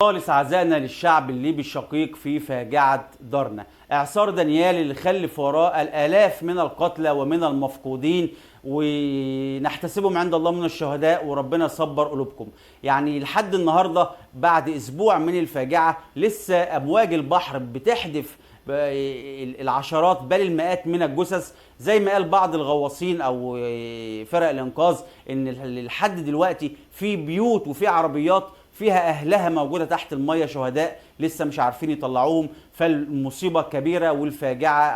خالص عزائنا للشعب الليبي الشقيق في فاجعة درنة. إعصار دانيال اللي خلف وراء الآلاف من القتلى ومن المفقودين، ونحتسبهم عند الله من الشهداء، وربنا يصبر قلوبكم. يعني لحد النهاردة بعد أسبوع من الفاجعة لسه أمواج البحر بتحدف العشرات بل المئات من الجثث، زي ما قال بعض الغواصين أو فرق الإنقاذ إن لحد دلوقتي في بيوت وفي عربيات فيها أهلها موجودة تحت المية، شهداء لسه مش عارفين يطلعوهم. فالمصيبة كبيرة والفاجعة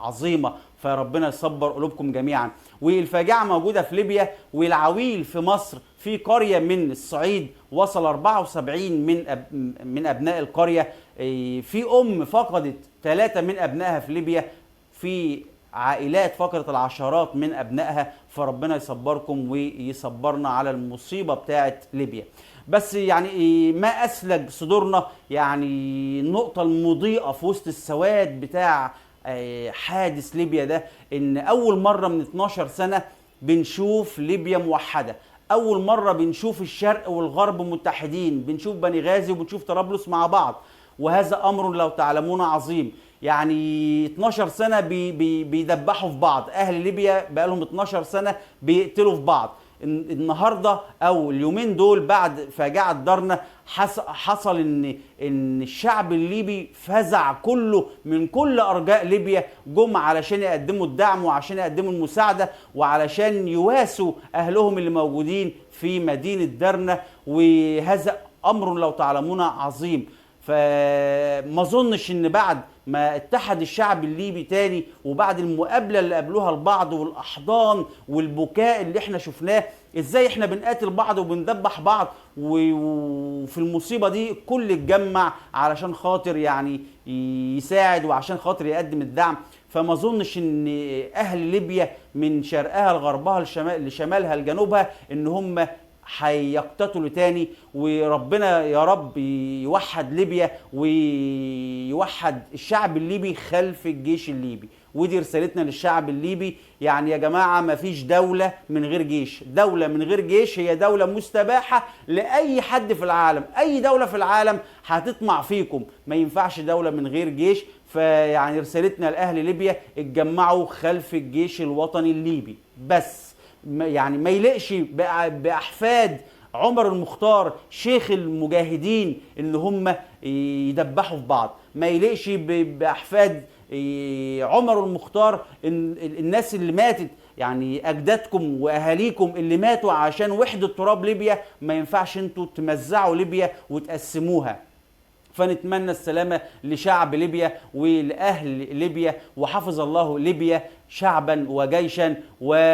عظيمة، فربنا يصبر قلوبكم جميعا. والفاجعة موجودة في ليبيا والعويل في مصر. في قرية من الصعيد وصل 74 من أبناء القرية. في أم فقدت 3 من أبنائها في ليبيا، في عائلات فقدت العشرات من أبنائها. فربنا يصبركم ويصبرنا على المصيبة بتاعت ليبيا. بس يعني ما أسلج صدورنا، يعني النقطة المضيئة في وسط السواد بتاع حادث ليبيا ده، إن أول مرة من 12 سنة بنشوف ليبيا موحدة، أول مرة بنشوف الشرق والغرب متحدين، بنشوف بني غازي وبنشوف طرابلس مع بعض، وهذا أمر لو تعلمون عظيم. يعني 12 سنة بيدبحوا في بعض، أهل ليبيا بقالهم 12 سنة بيقتلوا في بعض. النهاردة أو اليومين دول بعد فاجعة درنة حصل إن الشعب الليبي فزع كله من كل أرجاء ليبيا، جم علشان يقدموا الدعم وعشان يقدموا المساعدة وعلشان يواسوا أهلهم اللي موجودين في مدينة درنة، وهذا أمر لو تعلمون عظيم. فما اظنش ان بعد ما اتحد الشعب الليبي تاني وبعد المقابلة اللي قابلوها البعض والاحضان والبكاء اللي احنا شفناه، ازاي احنا بنقاتل بعض وبندبح بعض، وفي المصيبة دي كل اتجمع علشان خاطر يعني يساعد وعشان خاطر يقدم الدعم. فما اظنش ان اهل ليبيا من شرقها لغربها لشمالها لجنوبها ان هم هيقتتلوا تاني، وربنا يا رب يوحد ليبيا ويوحد الشعب الليبي خلف الجيش الليبي. ودي رسالتنا للشعب الليبي، يعني يا جماعة ما فيش دولة من غير جيش، دولة من غير جيش هي دولة مستباحة لأي حد في العالم، أي دولة في العالم هتطمع فيكم، ما ينفعش دولة من غير جيش. فيعني رسالتنا لأهل ليبيا اتجمعوا خلف الجيش الوطني الليبي بس، يعني ما يلقش بأحفاد عمر المختار شيخ المجاهدين اللي هم يدبحوا في بعض، ما يلقش بأحفاد عمر المختار الناس اللي ماتت، يعني أجدادكم وأهاليكم اللي ماتوا عشان وحدة تراب ليبيا، ما ينفعش انتوا تمزعوا ليبيا وتقسموها. فنتمنى السلامة لشعب ليبيا ولأهل ليبيا، وحفظ الله ليبيا شعبا وجيشا وأرضا.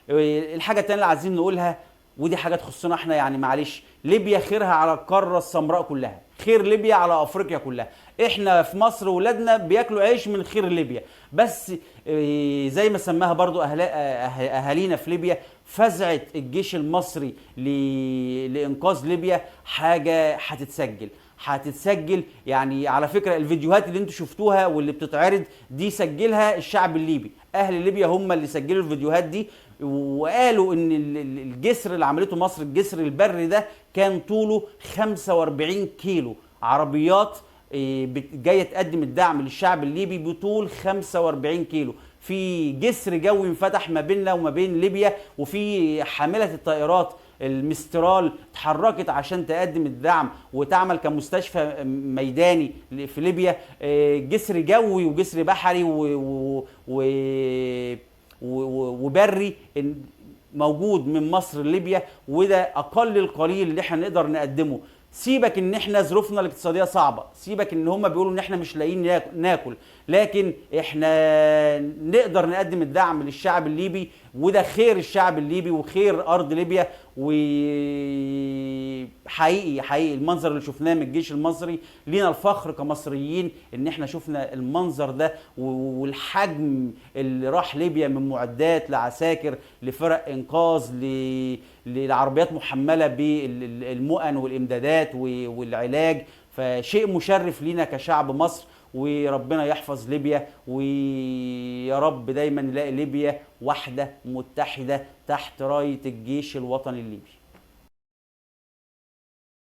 الحاجة التانية اللي عايزين نقولها، ودي حاجة تخصنا احنا، يعني معلش، ليبيا خيرها على القارة السمراء كلها، خير ليبيا على أفريقيا كلها. احنا في مصر ولادنا بياكلوا عيش من خير ليبيا، بس زي ما سماها برضو أهالينا في ليبيا، فزعة الجيش المصري لإنقاذ ليبيا حاجة هتتسجل. يعني على فكرة الفيديوهات اللي انتوا شفتوها واللي بتتعرض دي سجلها الشعب الليبي، أهل ليبيا هم اللي سجلوا الفيديوهات دي، وقالوا إن الجسر اللي عملته مصر، الجسر البري ده كان طوله 45 كيلو، عربيات جاية تقدم الدعم للشعب الليبي بطول 45 كيلو. في جسر جوي انفتح ما بيننا وما بين ليبيا، وفي حاملة الطائرات المسترال اتحركت عشان تقدم الدعم وتعمل كمستشفى ميداني في ليبيا. جسر جوي وجسر بحري وبري موجود من مصر لليبيا، وده اقل القليل اللي احنا نقدر نقدمه. سيبك ان احنا ظروفنا الاقتصادية صعبة، سيبك ان هم بيقولوا ان احنا مش لاقيين ناكل، لكن احنا نقدر نقدم الدعم للشعب الليبي، وده خير الشعب الليبي وخير ارض ليبيا. وحقيقي حقيقي المنظر اللي شفناه من الجيش المصري، لينا الفخر كمصريين ان احنا شفنا المنظر ده والحجم اللي راح ليبيا من معدات لعساكر لفرق انقاذ للعربيات محمله بالمؤن والامدادات والعلاج. فشيء مشرف لينا كشعب مصر، وربنا يحفظ ليبيا، ويا رب دايما نلاقي ليبيا واحدة متحدة تحت راية الجيش الوطني الليبي.